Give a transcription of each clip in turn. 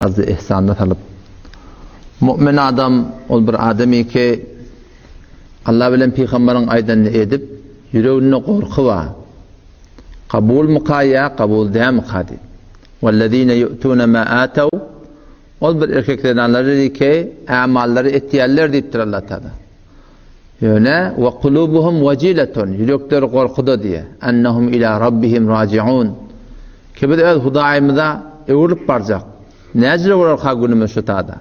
Arzy-ihsanda salyp. Mu'min adam ol bir adamyky Allah bilen pygamberiň aýdanyny edip, ýüreginde gorky bar. Kabulmyka ýa kabul dälmika diýip. Wellezine yu'tuna ma ataw Ol bir erkek zenanlar ki, amallary etýärler diýipdir Allah Taala. Ýöne we kulubuhum wajilatun ýürekleri gorkuda diýe. Ennahum ila rabbihim rajiun. Ki biz öz Hudaýymyza öwrülip barjak. Näcile bolarka günümiz şu tada.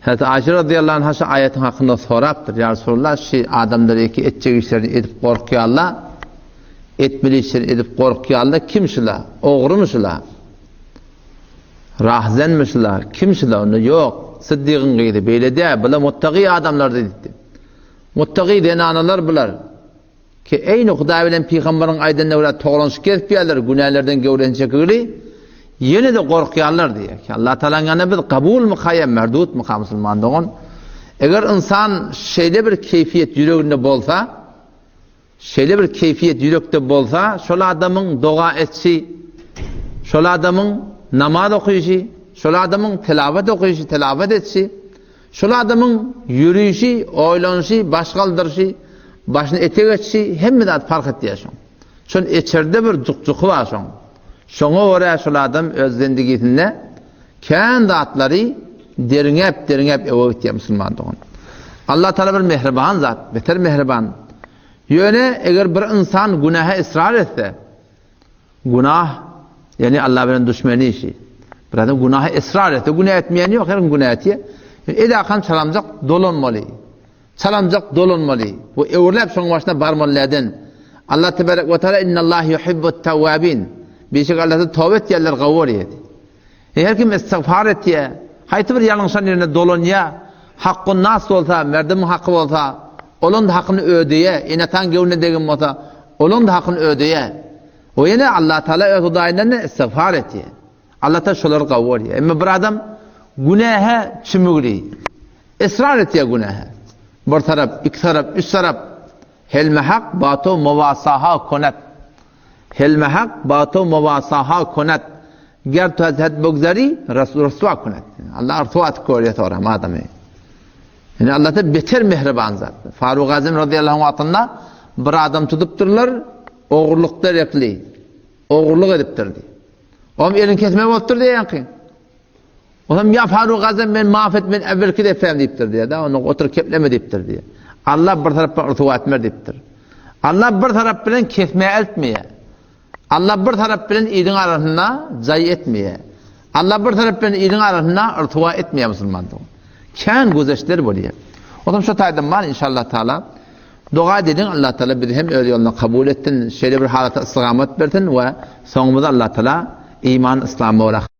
Hazreti Aişe radıyallahu anha şu aýatyň hakynda sorapdyr. Ýa Resulallah şu adamlar eki etjek işlerini edip gorkýarlar. Etmeli işlerini edip gorkýarlar. Kim şula? Ogrumy şula? Rahzenmi şula? Kim şula? Onda ýok. Syddygyň gyzy beýle däl. Bular muttaki adamlar diýdi. Muttaki zenanalar bular. Ki eýni Hudaý bilen pygamberiň aýdanyna görä toglanşyk gezip ýärler, günälerden gewresini çekigli, ýene-de gorkýarlar diýýär. Ki Allah Tagalaň ýanynda biz kabulmyka ýa merdutmyka musulman dogan? Eger ynsan şeýle bir keýfiýet ýüreginde bolsa, Şeýle bir keýfiýet ýürekde bolsa, şol adamyň doga etşi, şol adamyň namaz okyşy, şol adamyň tilawat okyşy, tilawat etşi, şol adamyň ýörüşi, oýlanyşy, baş galdyryşy, başyny etek etşi, hemme zat parh etýär şoň. Şol içerde bir juk-juky bar şoň. Şoňa görä şol adam öz zendigisinde kän zatlary derňäp-derňäp öwe gitýär musulman dogan. Allah Taala bir mähriban zat, beter mähriban. Ýöne eger bir ynsan günähe ysrar etse, günah, ýagny Allah bilen duşmeni işi. Bir adam günaha ysrar etse, günä etmeýän ýok, her kim günä etýär. Edakan çalamjak dolanmaly. Çalamjak dolanmaly. Bu öwrüläp şoň başyna barmaly näden? Allah tebarek we taala innallaha yuhibbut tawwabin. Bişek Allahdan toba etýänler gowy bolýar. E, her kim istigfar etýär. Haýsy bir ýalňyşan ýerine dolanýar. Hakkun nas bolsa, merdimiň haky bolsa, olaň da hakyny ödeýär. Ene-ataň göwnüne degen bolsa, olaň da hakyny ödeýär. O ýene Allah Taala öz Hudaýyndan istigfar etýär. Allah Taala şolary gowy görýär. Emma bir adam günähe çümügli. Israr etýär günähe. Bir tarap, iki tarap, üç tarap. Helme hak bato muwasaha konet. Helme hak bato muwasaha konet. Ger tu az had bugzari ryswa konet. Allah ryswa etip görýär soram adamy. Yani Allah da beter mehriban zat. Faruk Azim radıyallahu anh wagtynda bir adam tutupdyrlar, ogurlykda rekli. Ogurlyk edipdir diýip. Oňam elini kesmeli bolupdyr diýýänki. Onam ýa Faruk Azam men maaf et men äwwelki depem diýipdir diýýär-de, onda otur kepleme diýipdir diýýär. Allah bir tarapdan ryswa etmer diýipdir. Allah bir tarap bilen kesmä eltmeýär. Allah bir tarap bilen iliň arasynda jaý etmeýär. Allah bir tarap bilen iliň arasynda ryswa etmeýär musulman dogan. Kän güzeşler bolýar. Onam şu taýdan bar inşallah taala. Doga ediň Allah taala bizi hem öz ýoluna kabul etsin, şeýle bir halata istigamat bersin we soňumyzy Allah taala iman, yslama görä.